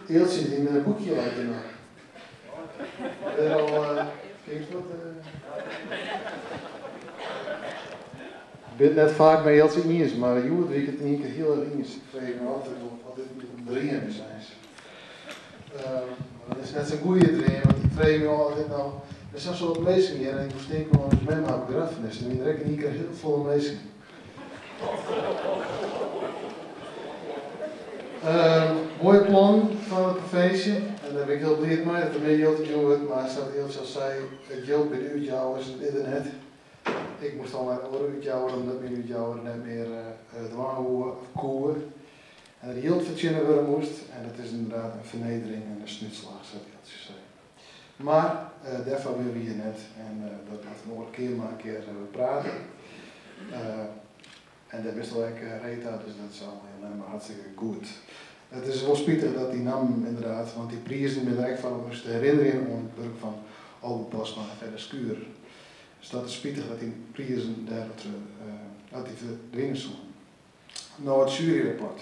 Eeltsje dyn boekje leit der noch. Dêr al kinst wat. Ik bin it net faak mei Eeltsje iens, mar hjoed wie ik it yn ien kear hiel erch iens. Ik freegje my altyd wol wat dit in dream is eins. Mar dat is net sa'n goede dream, want ik freegje my ôf, dit no, der sa'n soad minsken hjir en ik moast tinke oan ús mem har begraffenis. Der wiene der ek yn ien kear hiel folle minsken. Moaie plannen fan de provinsje en dêr bin ik hiel bliid mei dat der mear jild útjûn wurdt, mar sa't Eeltsje al sei, it jild by de útjouwers dat is der net. Ik moast al nei in oare útjouwer omdat myn útjouwer net mear dwaan woe of koe en der jild fertsjinne wurde moast en dat is ynderdaad in fernedering en in snútslach sa't Eeltsje sei. Mar dêrfoar binne we hjir net en dat moat in oare kear mar in kear beprate. En dêr bist al ek ree ta, dus dat is allegear mar hartstikke goed. It is wol spitich dat dy nammen inderdaad, want dy prizen binne der ek foar om ús te herinnerjen oan it wurk fan Obe Postma en Fedde Schurer. Dus dat is spitich dat dy prizen dêr dat dy ferdwine soenen. No it sjueryrapport.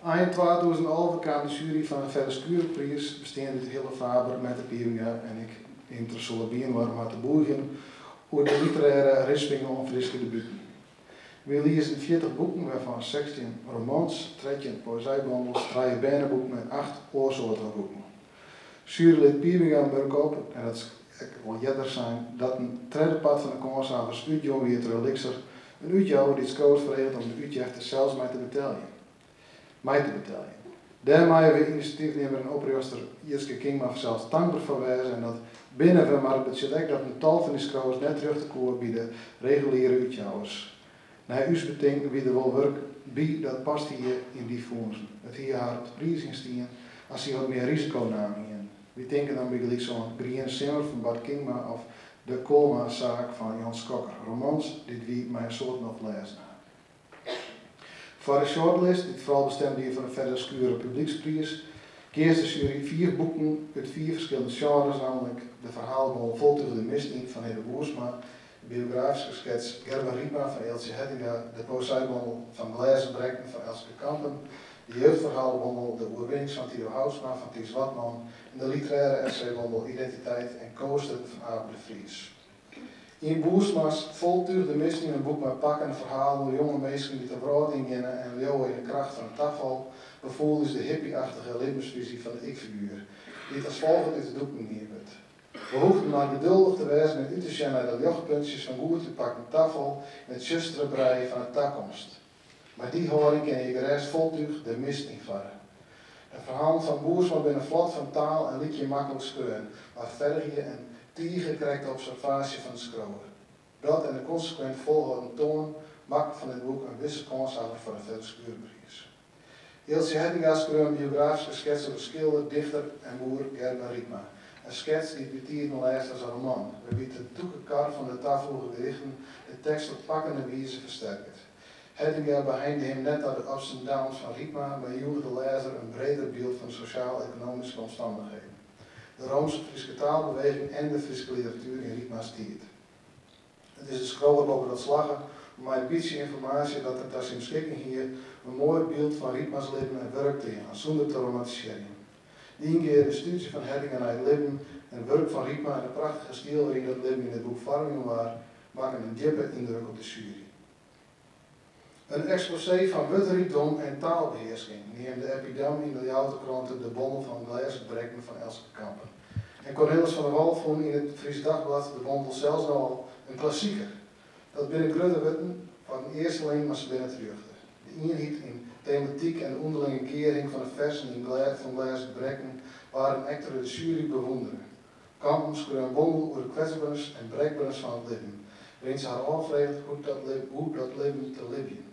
Ein 2011 kaam de sjuery fan de Fedde Schurerpriis, besteande út Hille Faber, Mette Piebenga en ik, yn Tresoar byinoar om har te bûgjen oer de literêre rispinge oan Fryske debuten. Wy liezen 40 boeken, wêrfan 16 romans, 13 poëzijbondels, trije berneboeken en acht oarsoartige boeken. Sjuerylid Piebenga murk op, en dat is ek wol earder sein, dat in tredde part fan de kânshawwers útjûn wie troch Elikser, in útjouwer dy't skriuwers freget om de útjefte sels mei te beteljen. Mei te beteljen. Dêr meie we inisjatyfnimmer en oprjochtster Jitske Kingma fansels tankber foar wêze en dat binne we, mar it betsjut ek dat in tal fan dy skriuwers net terjochte koe by de reguliere útjouwers. Nei ús betinken wie der wol wurk by dat past hie yn dy fûnsen. It hie har te priizgjen stien as sy wat mear risiko naam hienen. Wy tinke dan bygelyks oan Griene Simmer fan Bart Kingma of De Koolma-saak fan Jan Schokker, romans dy't wy mei in soad nocht lêzen ha. Foar de shortlist, dy't fral bestemd wie foar de Fedde Schurer Publykspriis, keas de sjuery fiif boeken út fiif ferskillende sjenres, nammentlik de ferhalebondel Foltúch de mist yn fan Hidde Boersma, de biografyske skets Gerben Rypma fan Eeltsje Hettinga, de poëzijbondel Fan glêzen brekken fan Elske Kampen, de jeugdferhalebondel De oerwinnings fan Tido Houtsma fan Thys Wadman en de literêre essaybondel Identiteit en Kowesturten fan Abe de Vries. Yn Boersma's Foltúch de mist yn, in boek mei pakkende ferhalen oer jonge minsken dy't de wrâld yngeane en leauwe yn de kracht fan it tafal, befoel ús de hippie-achtige libbensfisy fan de ik-figuer, dy't as folget út de doeken dien wurdt. We hoegden mar geduldich te wêzen en út te sjen nei de ljochtpuntsjes fan goed útpakkend tafal yn it tsjustere brij fan 'e takomst. Mei dy hâlding kinne je gerêst foltúch de mist ynfarre. De ferhalen fan Boersma binne flot fan taal en lykje maklik skreaun, mar fergje in tige krekte observaasje fan de skriuwer. Dat en de konsekwint folhâlden toan makken fan dit boek in wisse kânshawwer foar de Fedde Schurerpriis. Eeltsje Hettinga skreau in biografyske skets oer de skilder, dichter en boer Gerben Rypma. In skets dy't bytiden lêst as in roman, wêrby't de tûke kar fan de tafoege gedichten de tekst op pakkende wize fersterket. Hettinga beheinde him net ta de ups en downs fan Rypma, mar joech de lêzer in breder byld fan de sosjaal-ekonomyske omstannichheden, de roomske Fryske taalbeweging en de Fryske literatuer yn Rypma's tiid. It is de skriuwer boppedat slagge om mei it bytsje ynformaasje dat er ta syn beskikking hie, in moai byld fan Rypma's libben en wurk te jaan, sûnder te romantisearjen. De yngeande stúdzje fan Hettinga nei it libben en wurk fan Rypma en de prachtige styl wêryn dat libben yn it boek foarmjûn waard, makken in djippe yndruk op de sjuery. In eksposee fan wurdrykdom en taalbehearsking, neamde Eppie Dam yn de Ljouwerter Krante de bondel fan Glêzen brekken fan Elske Kampen. En Cornelis van der Wal fûn yn it Friesch Dagblad de bondel sels no al in klassiker. Dat binne grutte wurden foar in earsteling, mar se binne terjochte. De ienheid yn tematyk en de ûnderlinge gearhing fan de fersen yn Fan glêzen brekken waarden ek troch de sjuery bewûndere. Kampen skreau in bondel oer de kwetsberens en brekberens fan it libben, wêryn't se har ôffreget hoe dat libben te libjen.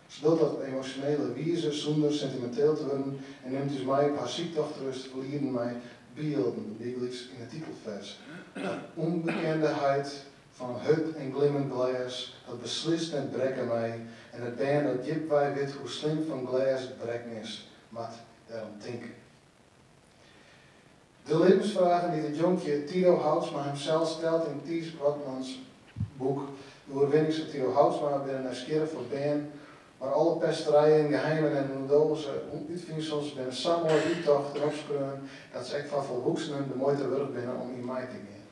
Se docht dat op emosjonele wize sûnder sentiminteel te wurden en nimt ús mei op har syktocht troch it ferlieden mei bylden, bygelyks yn it titelfers. Har ûnbekende heit fan hurd en glimmend glês dat beslist net brekke mei en it bern dat djipwei wit hoe slim fan glês it brekken is, moat dêrom tinke. De libbensfragen dy't it jonkje Tido Houtsma himsels stelt yn Thys Wadmans boek De oerwinnings fan Tido Houtsma binne nijsgjirrich foar bern. Mar alle pesterijen, geheimen en ûndogense útfynsels binne sa moai úttocht en opskreaun dat se ek foar folwoeksenen de muoite wurdich binne om yn mei te gean.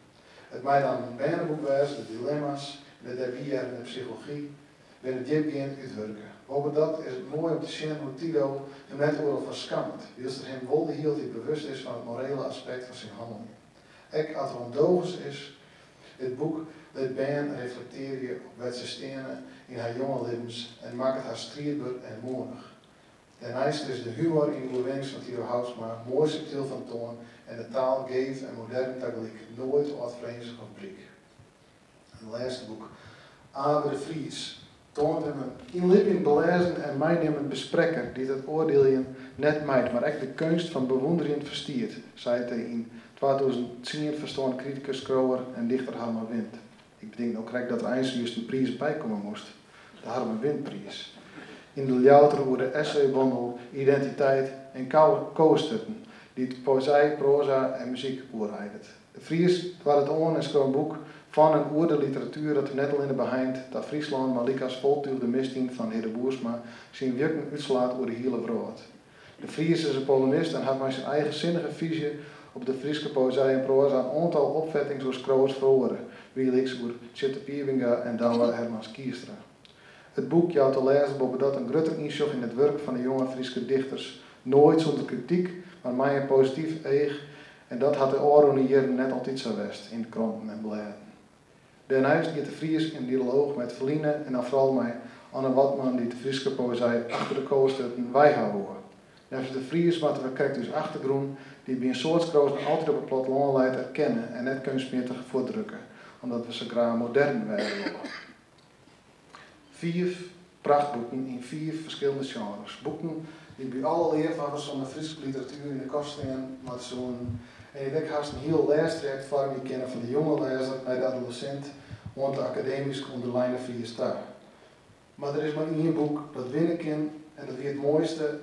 It mei dan in berneboek wêze, de dilemma's en de dêrby hearrende psychology binne djipgeand útwurke. Boppedat is it moai om te sjen hoe't Tido him net oeral foar skammet, wylst er him wol de hieltyd bewust is fan it morele aspekt fan syn hanneljen. Ek as er ûndogens is, it boek lit bern reflektearje op wêr't se steane yn har jonge libbens en makket har striidber en moedich. Dêrneist is de humor yn De Oerwinnings fan Tido Houtsma moai subtyl fan toan en de taal geef en modern tagelyk, noait âldfrinzich of bryk. En lêste boek, Abe de Vries toant him in ynlibjend belêzen en meinimmend besprekker dy't it oardieljen net mijt, mar ek de keunst fan bewûnderjen ferstiet, seit de yn 2010 ferstoarne kritikus, skriuwer en dichter Harmen Wind. Ik betink no krekt dat der eins just in priis bykomme moast, de Harmen Windpriis. Yn de Ljouwerter oer de essaybondel Identiteit en Kowesturten, dy't poëzij, proaza en muzyk oereidet. De Vries doarde it oan en skreau in boek fan en oer de literatuer dat him net allinne beheint ta Fryslân, mar lykas Foltúgde Misdien fan Hidde Boersma syn wjukken útslaat oer de hiele wrâld. De Vries is in polemist en hat mei syn eigensinnige fyzje op de Fryske poëzij en proaza in oantal opfettings oer skriuwers feroare, bygelyks oer Tjitte Piebenga en Douwe Hermans Kiestra. It boek jout de lêzer boppedat in grutter ynsjoch yn it wurk fan de jonge Fryske dichters, noait sûnder krityk, mar mei in posityf each en dat hat de ôfrûne jierren net altyd sa west yn kranten en blêden. Dêrneist giet De Vries yn dialooch mei it ferline en dan fral mei Anne Wadman dy't de Fryske poëzij achter de kowesturten wei ha woe. Neffens De Vries moatte we krekt ús achtergrûn, dy't by in soad skriuwers noch altyd op it plattelân leit, erkenne en net keunstmjittich fuortdrukke, omdat we sa graach modern wêze wolle. Fiif prachtboeken yn fiif ferskillende sjenres. Boeken dy't by alle leafhawwers fan de Fryske literatuer yn de kast stean moatte soenen en dy't ek hast in hiel lêstrajekt foarmje kinne fan de jonge lêzer nei de adolesint oant de akademysk ûnderleine Fries ta. Mar der is mar ien boek dat winne kin en dat wie it moaiste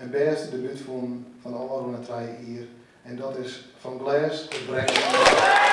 en bêste debút fûn fan de ôfrûne trije jier en dat is Fan Glês it Brekken.